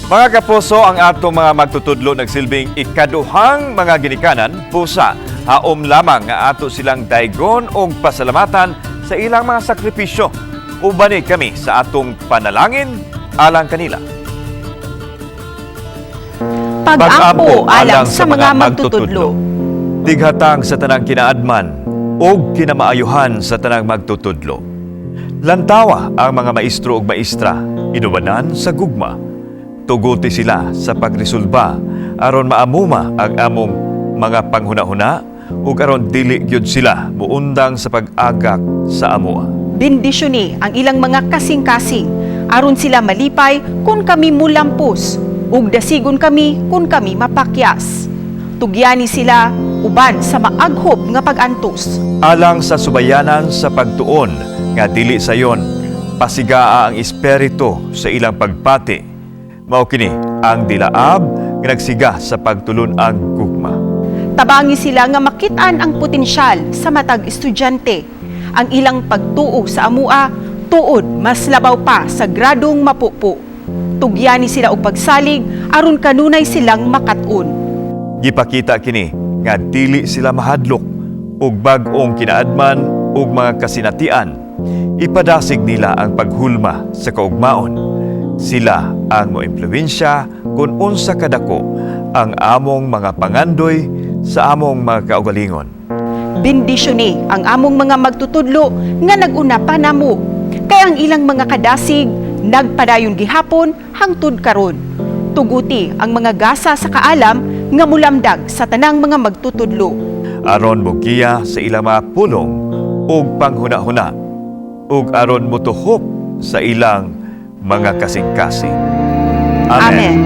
Mga kapuso, ang atong mga magtutudlo nagsilbing ikaduhang mga ginikanan, busa haom lamang nga ato silang daygon og pasalamatan sa ilang mga sakripisyo. Ubani kami sa atong panalangin alang kanila. Pag-ampo alang sa mga magtutudlo. Tighatag sa tanang kinaadman ug kinamaayuhan sa tanang magtutudlo. Lantawa ang mga maestro ug maestra, inubanan sa gugma. Tuguti sila sa pagresolba aron maamuma ang among mga panghunahuna ug aron dili gyud sila muundang sa pag-agak sa amoa. Bendisyoni ang ilang mga kasing-kasing aron sila malipay kung kami mulampos ug dasigon kami kung kami mapakyas. Tugyani sila uban sa maaghop nga pag-antos. Alang sa subayanan sa pagtuon nga dili sayon, pasigaa ang espiritu sa ilang pagpati. Mao kini ang dilaab nga nagsiga sa pagtulun-ang gugma. Tabangi sila nga makit-an ang potensyal sa matag estudyante. Ang ilang pagtuo sa amua, tuod mas labaw pa sa gradong mapupo. Tugyani sila og pagsalig aron kanunay silang makat-on. Gipakita kini nga dili sila mahadlok og bag-ong kinaadman ug mga kasinatian. Ipadasig nila ang paghulma sa kaugmaon. Sila ang moimpluwensya kung unsa kadako ang among mga pangandoy sa among mga kaugalingon. Bendisyoni ang among mga magtutudlo nga nag-una pa namo. Kay ang ilang mga kadasig nagpadayon gihapon hangtod karon. Tuguti ang mga gasa sa kaalam nga mulamdag sa tanang mga magtutudlo. Aron mogiya sa ilang mga pulong ug panghuna-huna ug aron motuhop sa ilang mga kasing-kasing. Amen.